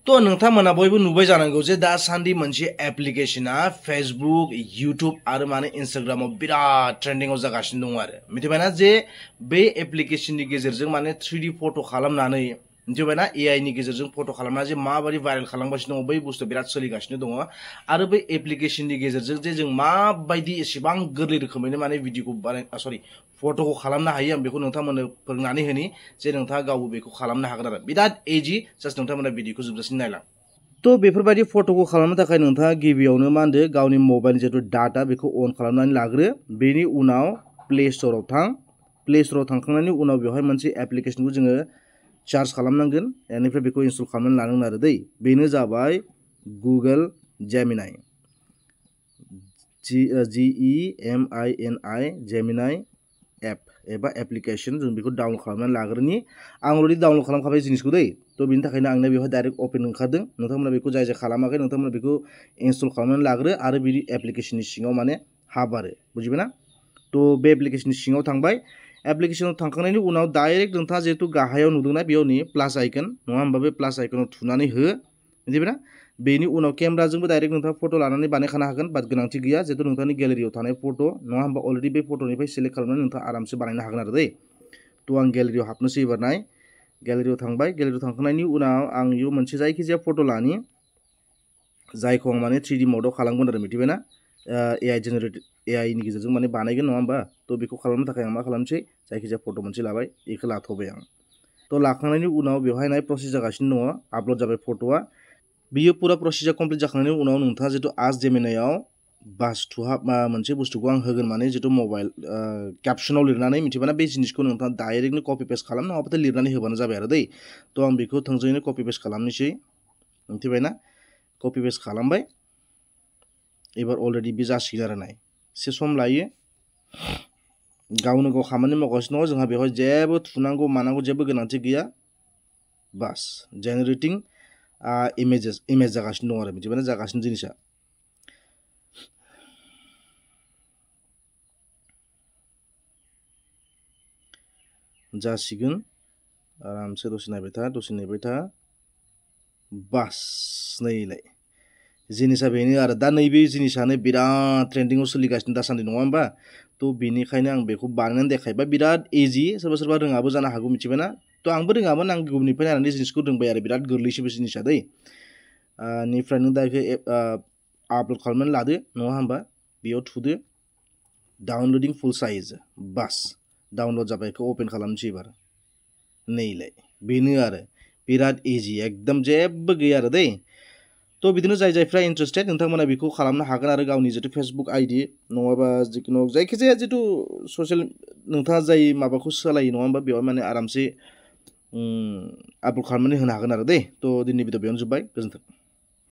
तो नोंथांमोना बयबो नुबाय जानांगौ जे दासान्दि मोनसे एप्लिकेशना फेसबुक यूट्यूब आरो माने इंस्टाग्रामाव बिराद ट्रेंडिंआव जागासिनो दं आरो मिथिबायना जे बे एप्लिकेशननि गेजेरजों माने 3D फट' खालामनानै मिथिबायना AI नि गेजेरजों फट' खालामना जे माबायदि भाइरेल खालामगासिनो दं बै बुस्थु बिराद सोलिगासिनो दङ आरो बै एप्लिकेशननि गेजेरजों जे जों माबायदि एसेबां गोरलै रोखोमैनो माने भिडिअखौ फट'खौ खालामनो हायो आं बेखौ नोंथांमोननो फोरोंनानै होनि जे नोंथाङा गावबो बेखौ खालामनो हागोन आरो बिराद इजि जास्ट नोंथांमोना भिडिअखौ जोबजासिम नायलां तो बेफोरबायदि फट'खौ खालामनो थाखाय नोंथाङा गिबियावनो मा होनदो गावनि मबाइलनि जितु डाटा बेखौ अन खालामनानै लाग्रो बेनि उनाव प्ले स्ट'राव थां प्ले स्ट'राव थांखांनायनि उनाव बेवहाय मोनसे एप्लिकेशनखौ जोङो चार्ज खालामनांगोन बेनिफ्राय बेखौ इनस्टल खालामनानै लानांगोन आरो दै बेनो जाबाय Google Gemini GEMINI Gemini app एबा एप्लिकेशन जों बेखौ डाउनलड खालामनानै लाग्रोनि आं अलरेडि डाउनलड खालामखाबाय जिनिसखौ दै तो बेनि थाखायनो आंनो बेवहाय डाइरेक्ट ओपन ओंखारदों नोंथांमोना बेखौ जाय जाय खालामाखै नोंथांमोना बेखौ इनस्टल खालामनानै लाग्रो आरो बे एप्लिकेशननि सिङाव माने हाब आरो बुजिबायना तो बे एप्लिकेशननि सिङाव थांबाय एप्लिकेशनाव थांखांनायनि उनाव डाइरेक्ट नोंथाङा जेहेतु गाहायाव नुदोंना बेयावनि प्लास आइकन नङा होमबा बे प्लास आइकनाव थुनानै हो मिथिबायना बेनि उनाव केमेराजोंबो डाइरेक्ट नोंथाङा फट' लानानै बानायखानो हागोन बाट गोनांथि गैया जेहेतु नोंथांनि गेलेरियाव थानाय फट' नङा होमबा अलरेडि बे फट'निफ्राय सेलेक्ट खालामनानै नोंथाङा आरामसे बानायनो हागोन आरो दै तो आं गेलेरियाव हाबनोसै एबार नाय गेलेरियाव थांबाय गेलेरियाव थांखांनायनि उनाव आं इयाव मोनसे जायखिजाया फट' लानि जायखौ आं माने 3D मडआव खालामगोन आरो मिथिबायना AI नि गेजेरजों माने बानायगोन नङा होमबा तो बेखौ खालामनो थाखाय आं मा खालामसै जायखिजाया फट' मोनसे लाबाय बेखौ लाथ'बाय आं तो लाखांनायनि उनाव बेवहाय नाय प्रसेस जागासिनो दङ आपल'ड जाबाय फट'आ बियो पुरा प्रसेसा कमप्लिट जाखांनायनि उनाव नोंथाङा जितु आज जेमिनायाव बास थुहाब मोनसे बुस्थुखौ आं होगोन माने जितु मबाइल कैप्शनाव लिरनानै मिथिबायना बे जिनिसखौ नोंथाङा डाइरेक्टनो कपि पेस्ट खालाम नङाबाथाय लिरनानै होबानो जाबाय आरो दै तो आं बेखौ थोंजोङैनो कपि पेस्ट खालामनोसै मिथिबायना कपि पेस्ट खालामबाय एबार अलरेडि बे जासिगोन आरो नाय एसे सम लायो गावनो गाव खामानि मावगासिनो दङ जोंहा बेवहाय जेबो थुनांगौ मानांगौ जेबो गोनांथि गैया बास जेनेरेटिं इमेज जागासिनो दं आरो मिथिबायना जागासिनो जिनिसा जासिगोन आरामसे दसे नायबाय था बास नैलाय जिनिसा बेनो आरो दा नैबे जिनिसानो बिराद ट्रेंडिंआव सोलिगासिनो दासान्दि नङा होमबा तो बेनिखायनो आं बेखौ बानायनानै देखायबाय बिराद इजि सोरबा सोरबा रोङाबो जानो हागौ मिथिबायना तो आंबो रोङामोन आं गुबुननिफ्राय नायनानै जिनिसखौ रोंबाय आरो बिराद गोरलैसो बे जिनिसा दै निफ्राय नों दा बेखौ आपल'ड खालामनानै लादो नङा होमबा बेयाव थुदो डाउनलडिं फुल साइज बास डाउनलड जाबाय बेखौ अपेन खालामनोसै एबार नैलाय बेनो आरो बिराद इजि एकदम जेबो गैया आरो दै तो बिदिनो जाय जायफ्रा इन्टारेस्टेड नोंथांमोना बेखौ खालामनो हागोन आरो गावनि जितु फेसबुक आइडि नङाबा जिखुनु जायखिजाया जितु ससियेल नोंथाङा जाय माबाखौ सालायो नङा होमबा बेवहाय माने आरामसे आपल'ड खालामनानै होनो हागोन आरो दै तो दिनैनि भिडिअ बेयावनो जोब्बाय गोजोन्थों।